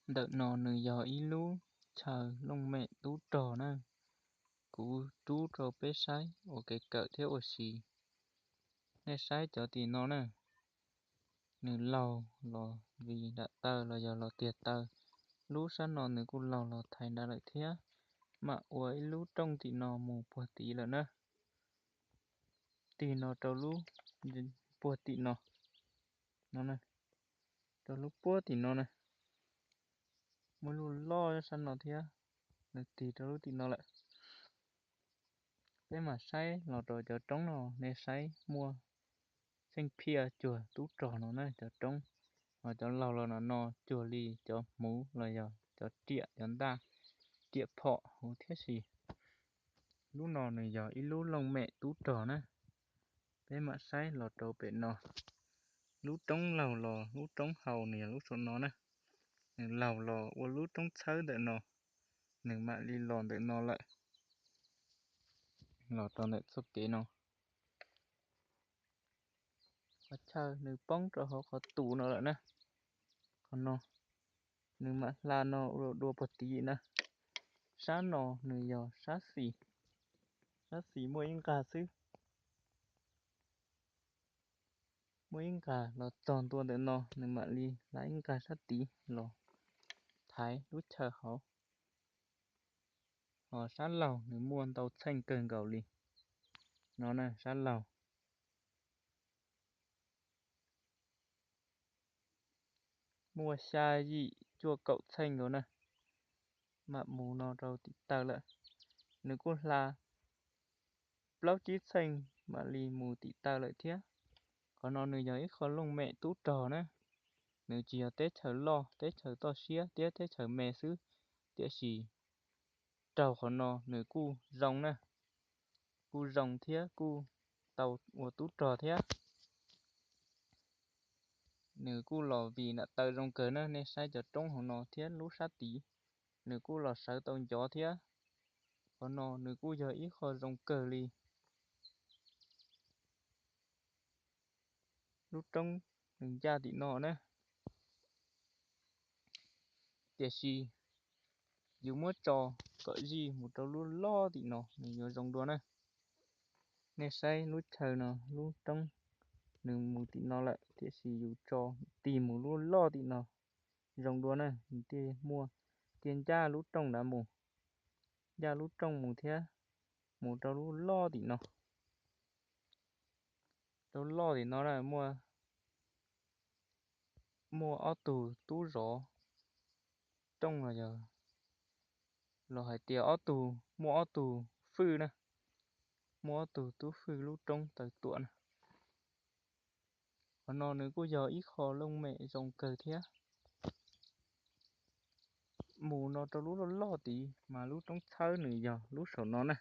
Ntawm no nws yog ib lub chaw looj mem tub rog na. Kuv rub rau peb saib ua kev kawm thiab ua si. Nej saib cov tim no na, nws laug los vim nram taw los yog los tiag taw. Lub sab no nws kuj laug los thaiv nrad lawm thiab, mam ua ib lub rooj tim no mus puag tid lawm na. Tig no rau lub puag tim no, no, rau lub puag tim no na. Muaj lub loj sab no thiab, nws tig rau lub tim no lawm. Peb mam saib los rau cov roob no, nej saib muaj tsheej phiaj cuag tub rog no na cov roob, ho cov laug los no no cuag li cov hmuv los yog cov riam cov ntaj, riam phom huv thiab si. Lub no nws yog ib lub looj mem tub rog na. Peb mam saib los rau pem no. Lub roob laug los lub roob hau nws yog lub saum no na. Nws laug los ua lub roob txhawb ntawm no, nws mam li los ntawm no lawm, los rau ntawm txoj kev no. Qhov chaw nws poob rau hauv qhov tus no lawm na. Qhov no, nws mam hla no ua dua puag tid na. Sab no nws yog sab xis, sab xis muaj ib nqag xwb. Muaj ib nqag los txog ntua ntawm no, nws mam li hla ib nqag sab tid los thaiv lub chaw hauv. Ho sab laug nws muaj ntau txheej kawg nkaus li. No na, sab laug muaj xya yim cuaj kaum txheej nkaus na, mam mus no rau tim taw lawm. Nws kuj hla plaub tsib txheej mam li mus tim taw lawm thiab. Qhov no nws yog ib qho looj mem tub rog na, nws tsis yog teb chaws loj, teb chaws toj siab thiab teb chaws me xwb, tiam sis raug qhov no nws kuj zoo na, kuj zoo thiab kuj tau ua tub rog thiab. Nws kuj los vim nram taw zoo kawg na, nej saib cov roob hauv no thiab lub sab tid, nws kuj los sawv tau ncov thiab. Qhov no nws kuj yog ib qho zoo kawg li. Lub roob nws ncaj tim no na, tiam sis yus muab tso kom zij mus rau lub loj tim no nws yuav zoo dua na. Nej saib lub chaw no, lub roob nws mus tim no lawm, tiam sis yus tso tig mus lub loj tim no zoo dua na, nws thiaj muaj, thiaj ncaj lub rooj nrad mus, ncaj lub rooj mus thiab mus rau lub loj tim no. Rau loj tim no na, muaj, muaj ob tug tub zov rooj los yog, los hais tias ob tug, muaj ob tug fwj na, muaj ob tug tub fwj lub roob taw tuam na. Qhov no nws kuj yog ib qho looj mem zoo kawg thiab. Mus no rau lub loj loj tid mas lub roob txhawb nws yog lub saum no na,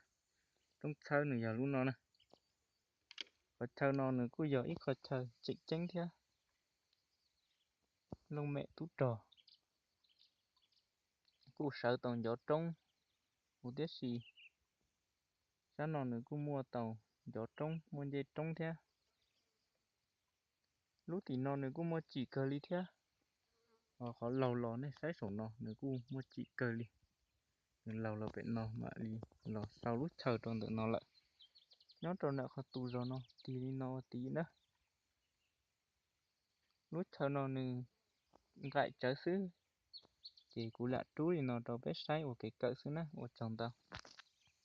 roob txhawb nws yog lub no na. Qhov chaw no nws kuj yog ib qho chaw tseem ceeb thiab, looj mem tub rog. Kuj sawv tau ncov roob huv tib si. Sab no nws kuj muaj tau ncov roob, muaj ncej roob thiab. Lub tim no nws kuj muaj tsim kawg li thiab. Qhov laug los nej saib saum no nws kuj muaj tsim kawg li. Nws laug los pem no mam li los xaus lub chaw rau ntawm no lawm. Nyob rau ntawm qhov tus zos no tig li no ua tid na. Lub chaw no nws nqaim tsawv xwb, ces kuv lam rub li no rau peb saib ua kev kawm xwb na, ua tsaug ntau.